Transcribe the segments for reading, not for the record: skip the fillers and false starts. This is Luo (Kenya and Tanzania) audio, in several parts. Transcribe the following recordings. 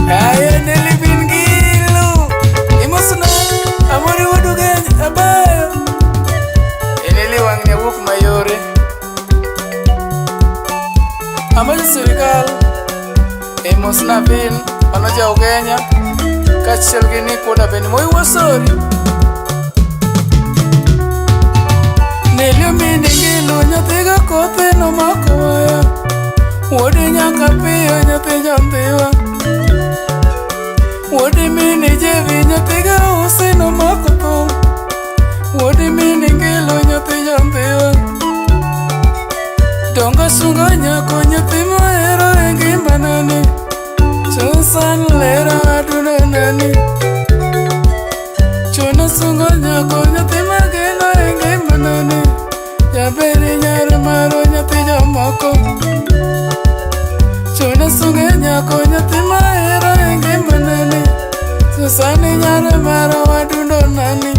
Aye Nelly bin gilu. Imosna amori wuod Ugenya abayo. Eneli wang'ni awuok mayore. Amajo sirikal. Imosna bin mano ja Ugenya. Kaachiel gi Nick wuod Abeni moiwosori. Nelly mini gilu nyathiga kothe nomako waya. Wuodi nyaka piyo nyathi jandhiwa. Wuodi mini jevi nyathiga usi nomako thum. Wuodi mini ngilo nyathi jandhiwa. Dongo sungo nyako nyathi mahero e ngimanani. Susan lera adundo nani. Chuno sungo nyako nyathi mageno e ngimanani. Jaberi nyar maro nyathi jomoko. Chuno sungo nyako nyathi mahero e ngimanani. Susan nyar maro adundo nani.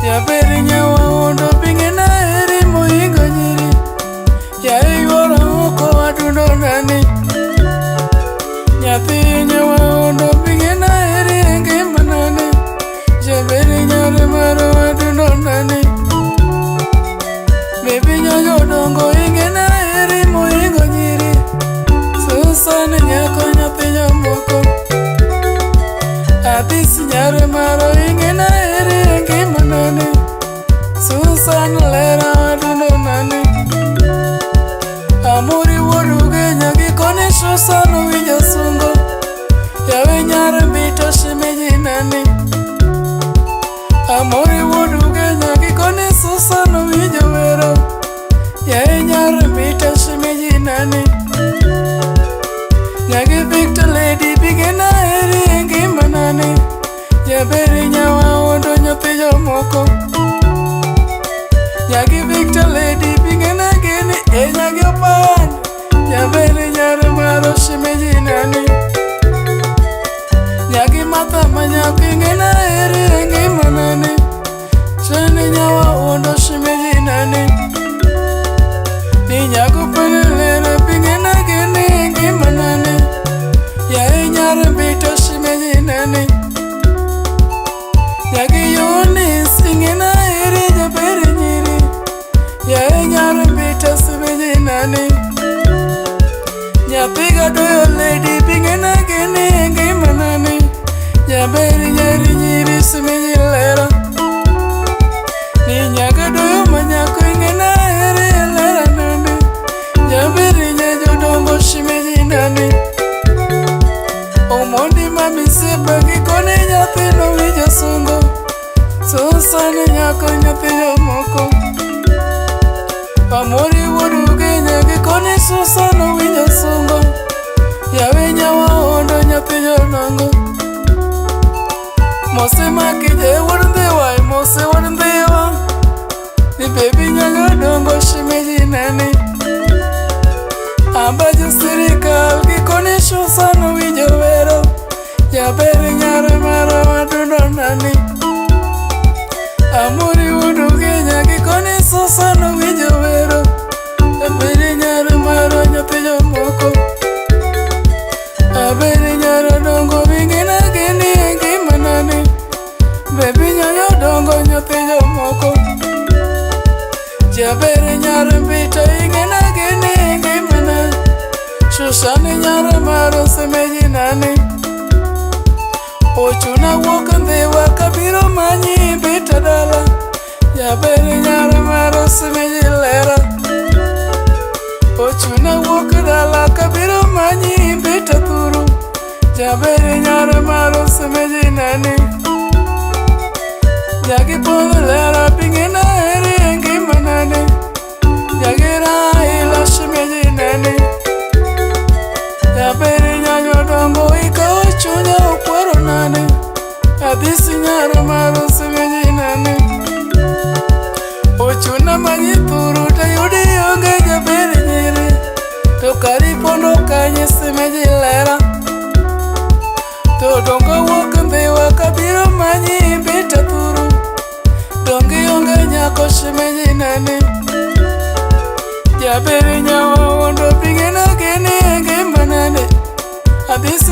Jaberi nyawa ondo pingena eri mohingo nyiri. Yae yuoro oko adundo nani. Nyathi nyawa ondo pingena eri e ngimanani. Jaberi nyar maro adundo nani. Baby nyanyo dongo ingena eri mohingo nyiri. Susan nyako nyathi jomoko. Adis nyar maro ingena eri e ngimanani. Susan lera adundo nani. Amori wuod Ugenya gikone Susan owinjo sungo. Yawe nyar mbito shemeji nani. Amori wuod Ugenya gikone Susan owinjo wero. Yawe nyar mbito shemeji nani. Nyagi Victor Lady bigena eri e ngimanani. Jaberi nyawa ondo nyathi jomoko. Nyagi Victor Lady bigena gini e nyagi opan. Jaberi nyar maro shemeji nani. Nyagi Martha manyako ingena eri e ngimanani. Shani nyawa ondo shemeji nani. Ni nyago panelera bigena gini e ngimanani. Yae nyar mbito shemeji nani. Nyagi Yunis ingena eri jaberi nyiri. Yae nyar mbito shemeji nani. Nyathiga doyo lady bingena gini e ngimanani. Jaberi nyeri nyiri shemeji lera. Ni nyaga doyo manyako ingena eri lera nani. Jaberi nyajodongo shemeji nani. Omondi mamisepa gikone nyathino winjo sungo. Susan nyako nyathi jomoko. Amori wuod Ugenya gikone Susan owinjo sungo. Yawe nyawa ondo nyathi jodongo. Mose makije wuod Ndhiwa, mose wuod Ndhiwa. Ni baby nyanya dongo shemeji nani. Ambajo sirikal gikone Susan owinjo wero. Jaber nyar maro adundo nani. Amori wuod Ugenya gikone Susan owinjo wero. Jaber nyar maro nyathi jomoko. Aber nyar dongo bingena gini e ngimanani. Baby nyanya dongo nyathi jomoko. Jaber nyar mbito ingena gini e ngimana. Susan nyar maro shemeji nani. Ochuna wuok Ndhiwa kabiro manyi mbita dala. Jaber nyar maro shemeji lera. Ochuna wuok dala kabiro manyi mbita thuru. Jaber nyar maro shemeji nani. Nyagi podho lera pingena eri e ngimanani. Nyagi Raila shemeji nani. Jaber nyanyo dongo ikawo chunya okwero nani. Adhisi nyar maro shemeji nani. Ochuna manyi thuru tayudi onge jaber nyiri. To kari pondo kanye shemeji lera. To dongo wuok Ndhiwa kabiro manyi mbita thuru. Dongi onge nyako shemeji nani. Jaber nyawa ondo pingena gini e ngimanani. Adhisi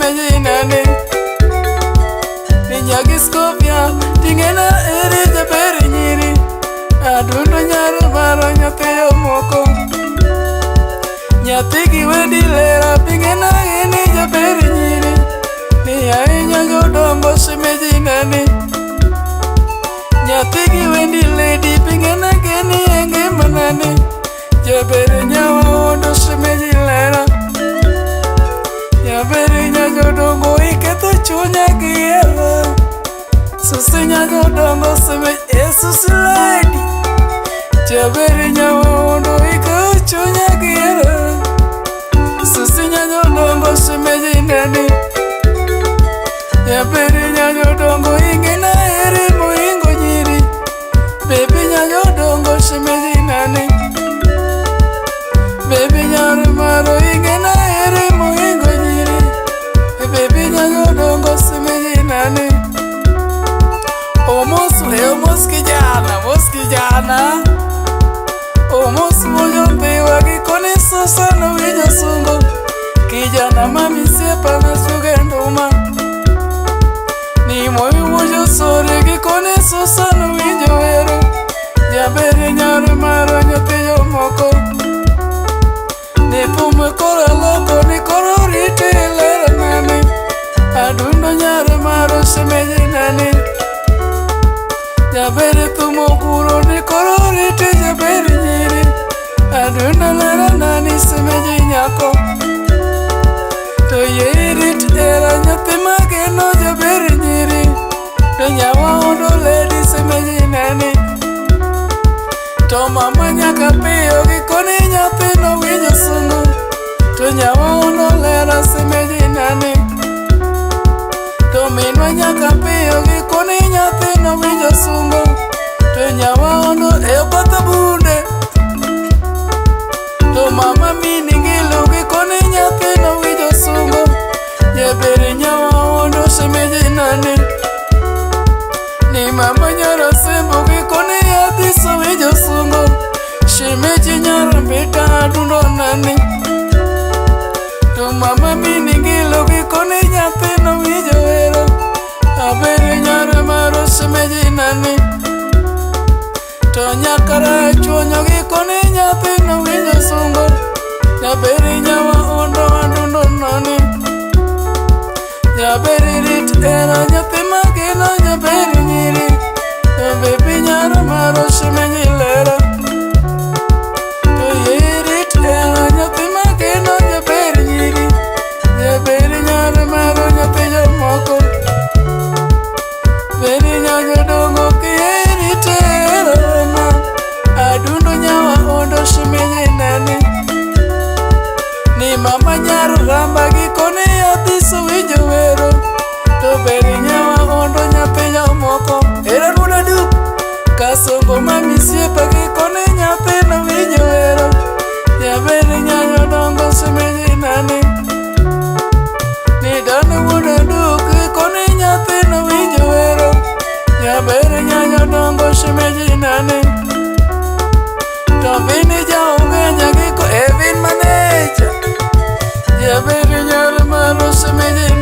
shemeji nani. Ni nyagiskopia tingena eri jaber nyiri. Adundo nyar maro nyathi moko. Nyathi gi wendi lera pingena eni jaber nyiri. Ni ahinya jodongo shemeji nani. Nyathi gi wendi lady pingena geni e ngima nani. Jaber nyawa ondo shemeji lera. Jaber nya jodongo iketho chunya gi hera. Susi nya jodongo shemeji e susi lady. Jaber nyawa ondo iketho chunya gi hera. Susi nya jodongo shemeji nani. Jaber nya jodongo ingena ere moingo nyiri. Baby nya jodongo shemeji nani. Baby nyar maro ingena ere moingo nyiri. Baby nya jodongo shemeji nani. Omos e omos kijana, mos kijana. Omos mojondiwa gikone Susan winjo sungu. Kijana mami siepa na suge nduma. Ni moi wuoyo sore gikone Susan winjo wero. Jaber nyar maro nyathi jomoko. Ni thum koro loko ni koro rite lera nani. Adundo nyar maro shemeji nani. Jaber thum okuro ni koro rite jaber nyiri. Adundo lera nani shemeji nyako. To yie irit era nyathi mageno jaber nyiri. To nyawa ondo lady shemeji nani. To mama nyaka piyo gikone nyathino winjo sungu. To nyawa ondo lera shemeji nani. To minwa nyaka piyo gikone nyathino winjo sungu. To nyawa ondo e okotho bunde. To mama mini gilu gikone nyathino winjo sungu. Jaber nyawa ondo shemeji nani. Ni mama nyara sembo gikone adhiso winjo sungu. Shemeji nyar mbita adundo nani. To mama mini gilo gikone nyathino winjo wero. Aber nyar maro shemeji nani. To nyakara chuonyo gikone nyathino winjo sungu. Jaber nyawa ondo adundo nani. Jaber rit era nyathi mageno jaber nyiri. To baby nyar maro shemeji lera. To yie rit era nyathi mageno jaber nyiri. Jaber nyar maro nyathi jomoko. Beri nya jodongo kiyie rit era ma. Adundo nyawa ondo shemeji nani. Ni mama nyar ramba gikone adhiso winjo wero. To beri nyawa ondo nyathi jomoko. Era wuod aduk. Kasongo mami siepa gikone nyathino winjo wero. Jaber nya jodongo shemeji nani. Ni dan wuod aduk gikone nyathino winjo wero. Jaber nya jodongo shemeji nani. To vini jaongenya giko Evin maneja. Jaber nyar maro shemeji